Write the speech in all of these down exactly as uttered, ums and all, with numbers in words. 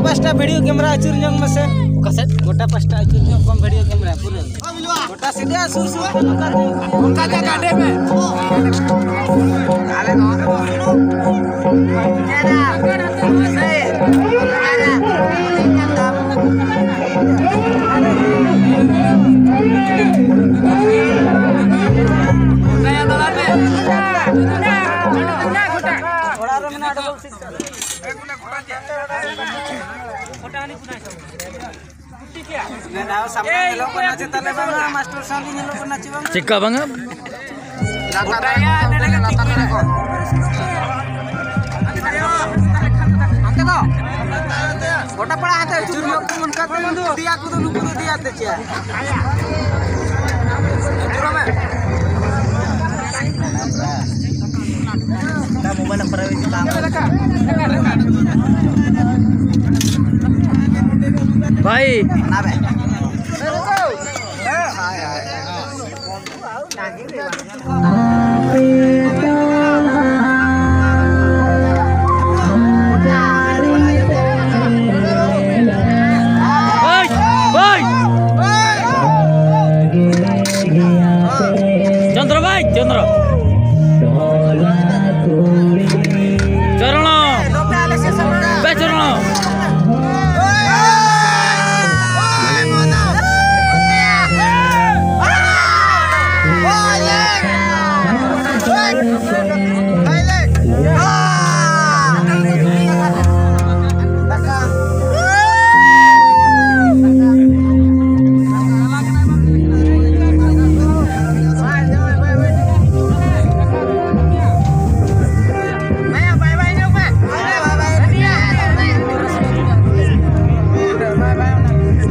ᱯᱟᱥᱴᱟ video camera ᱟᱹᱪᱩᱨ ᱧᱚᱜ ᱢᱮᱥᱮ᱾ ᱚᱠᱟ ᱥᱮᱫ? ᱜᱚᱴᱟ ᱯᱟᱥᱴᱟ ᱟᱹᱪᱩᱨ ᱧᱚᱜ ᱠᱚᱢ, ᱵᱷᱤᱰᱤᱭᱳ ᱠᱮᱢᱮᱨᱟ ᱯᱩᱨᱟᱹ᱾ ᱜᱚᱴᱟ ᱥᱤᱫᱷᱟᱹ ᱥᱩᱨ ᱥᱩᱨ ᱠᱚ ᱱᱚᱝᱠᱟ ᱫᱚ᱾ ᱚᱱᱠᱟ ᱜᱮ ᱜᱟᱰᱮ ᱢᱮ᱾ ᱟᱞᱮ ᱱᱚᱣᱟ ᱠᱚ ᱥᱩᱱᱩᱢ᱾ ᱪᱮᱫᱟᱜ? ᱥᱮ, ᱟᱨ ᱚᱲᱟᱜ ᱨᱮ ᱢᱮᱱᱟᱜ ᱰᱚᱵᱚᱞ ᱥᱤᱴ᱾ ᱪᱮᱫ ᱞᱮᱠᱟ ᱵᱟᱝᱟ? ᱦᱟᱱᱛᱮ ᱫᱚ ᱜᱚᱴᱟ ᱯᱟᱲᱟ ᱦᱟᱱᱛᱮ ᱟᱹᱪᱩᱨ ᱧᱚᱜ ᱠᱚ ᱚᱱᱠᱟ ᱛᱮ ᱫᱮᱭᱟ ᱠᱚᱫᱚ ᱱᱩᱠᱩ ᱫᱚ ᱫᱮᱭᱟ ᱛᱮ ᱪᱮᱫ? ᱟᱹᱪᱩᱨᱚᱜ ᱢᱮ᱾ ᱢᱳᱵᱟᱭᱤᱞ ᱠᱚᱨᱮ ᱵᱷᱟᱭ᱾ ᱳᱭ, ᱳᱭ᱾ ᱪᱚᱱᱫᱨᱚ ᱵᱷᱟᱭ, ᱪᱚᱱᱫᱨᱚ᱾ ᱪᱚᱨᱚᱬ᱾ ᱵᱮ ᱪᱚᱨᱚᱬ᱾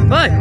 ᱦᱳᱭ᱾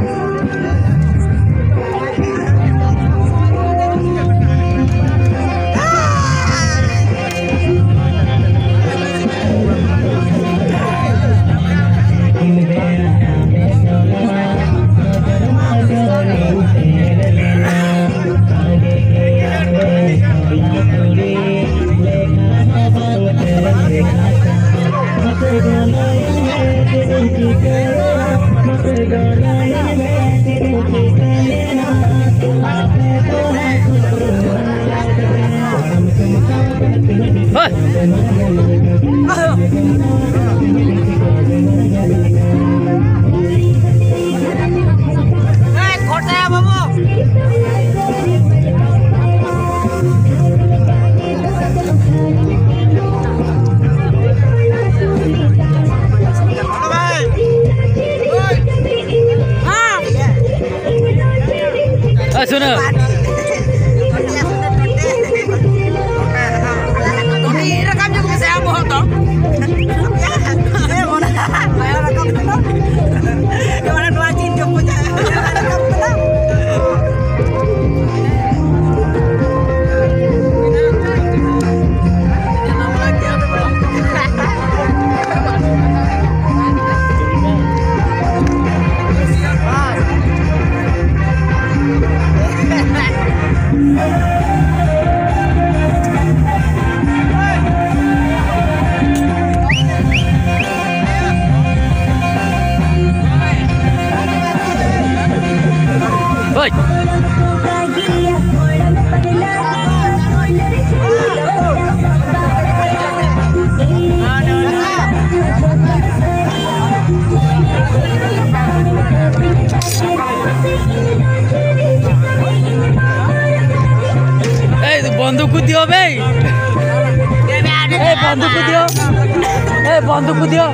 ᱥᱩᱱᱟᱹ᱾ ᱨᱟᱠᱟᱵ ᱧᱚᱜ ᱢᱮᱥᱮ ᱟᱢ ᱵᱚᱦᱚᱜ ᱫᱚ᱾ ᱚᱱᱟ ᱪᱤᱱ ᱪᱚᱯᱚᱡᱟ᱾ ᱦᱳᱭ᱾ এই বন্ধু কুদিও বে। এই বন্ধু কুদিও। এই বন্ধু কুদিও।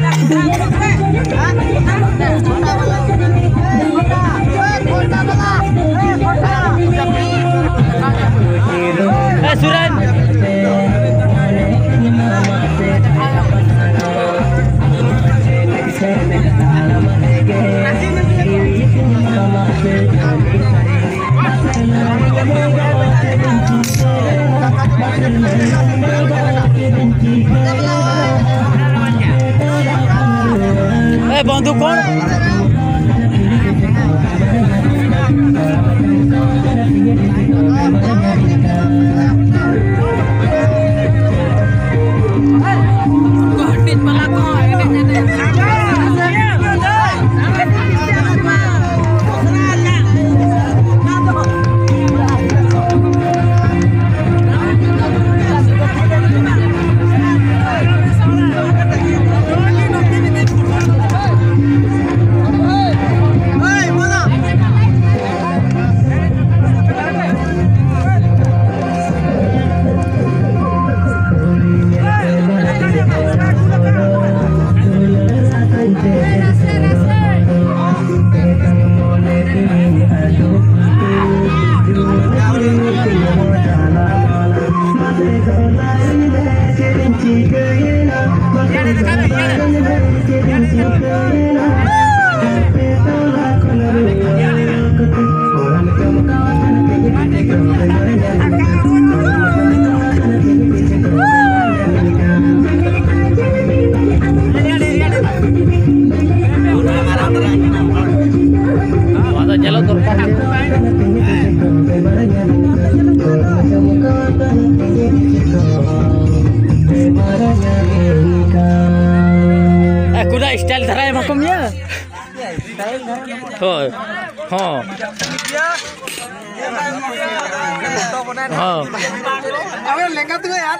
এই সুরেন। ए बंधु कौन? ᱥᱴᱟᱭᱤᱞ ᱫᱷᱟᱨᱟ ᱮᱢᱟ ᱠᱚᱢ ᱭᱟ᱾ ᱦᱳᱭ᱾ ᱦᱚᱸ᱾ ᱦᱚᱸ᱾ ᱟᱵᱮᱱ ᱞᱮᱸᱜᱟ ᱛᱮᱜᱮ ᱭᱟ,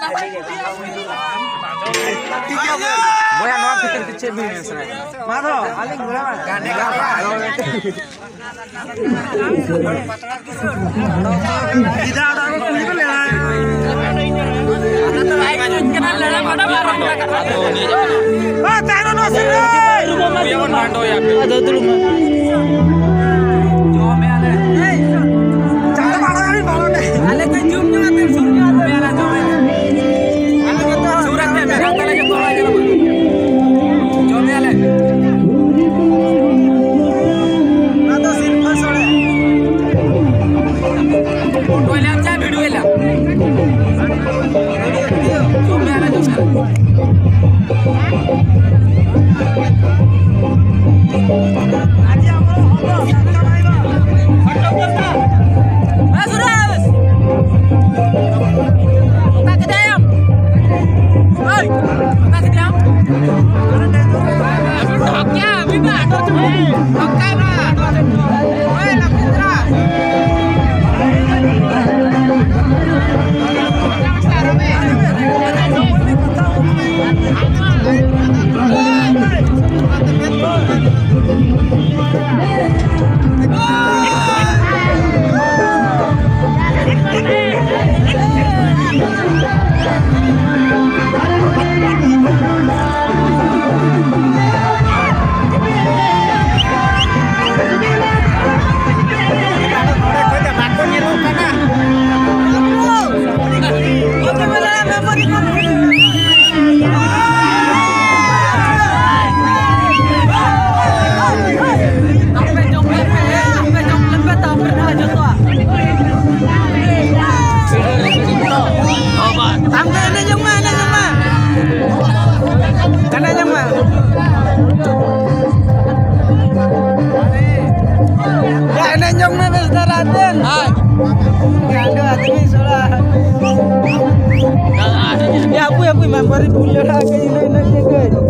ᱴᱷᱤᱠ ᱜᱮᱭᱟ᱾ ᱵᱚᱭᱦᱟ, ᱱᱚᱣᱟ ᱵᱷᱤᱛᱤᱨ ᱛᱮ ᱪᱮᱫ ᱵᱤᱱ ᱢᱮᱱ ᱥᱟᱱᱟᱭᱮᱫ? ᱢᱟ ᱫᱚ, ᱟᱹᱞᱤᱧ ᱜᱚᱲᱚ᱾ ᱚᱱᱟ ᱫᱚ ᱥᱤᱨᱯᱷᱟᱹ ᱥᱚᱲᱮ᱾ ᱯᱷᱳᱴᱳ ᱞᱮ ᱟᱪᱪᱷᱟ, ᱵᱷᱤᱰᱤᱭᱳ ᱞᱮ᱾ ᱡᱚᱢ ᱢᱮ ᱟᱞᱮ, ᱡᱚᱢ ᱢᱮ ᱟᱞᱮ᱾ ᱦᱮᱸ, ᱥᱩᱨᱮᱥ! ᱚᱠᱟ ᱠᱮᱫᱟᱭᱟᱢ? ᱦᱳᱭ! ᱚᱠᱟ ᱠᱮᱫᱟᱭᱟᱢ? ᱰᱷᱚᱠ ᱜᱮᱭᱟ, ᱵᱤᱱᱟ, ᱰᱷᱚᱠ ᱜᱮᱭᱟ᱾ ᱰᱷᱚᱠ ᱜᱮᱭᱟ, ᱵᱤᱱᱟ᱾ ᱦᱳᱭ, ᱞᱚᱠᱷᱤᱱᱫᱨᱟ᱾ ᱟᱢ ᱫᱚ ᱮᱱᱮᱡ ᱡᱚᱝ ᱢᱮ, ᱮᱱᱮᱡ ᱡᱚᱝ ᱢᱮ᱾ ᱮᱱᱮᱡ ᱡᱚᱝ ᱢᱮ᱾ ᱭᱟ, ᱮᱱᱮᱡ ᱡᱚᱝ ᱢᱮ ᱵᱮᱥ ᱫᱷᱟᱨᱟ ᱛᱮ᱾ ᱦᱳᱭ᱾ ᱜᱟᱸᱰᱚ ᱟᱫᱢᱤ ᱥᱚᱲᱟ᱾ ᱭᱟ, ᱦᱟᱯᱩᱭ, ᱦᱟᱯᱩᱭ, ᱢᱮᱢᱵᱟᱨ ᱨᱮ ᱵᱷᱩᱞ ᱞᱮᱱᱟ, ᱠᱟᱹᱡ ᱤᱱᱟᱹ, ᱤᱱᱟᱹ ᱜᱮ ᱠᱟᱹᱡ᱾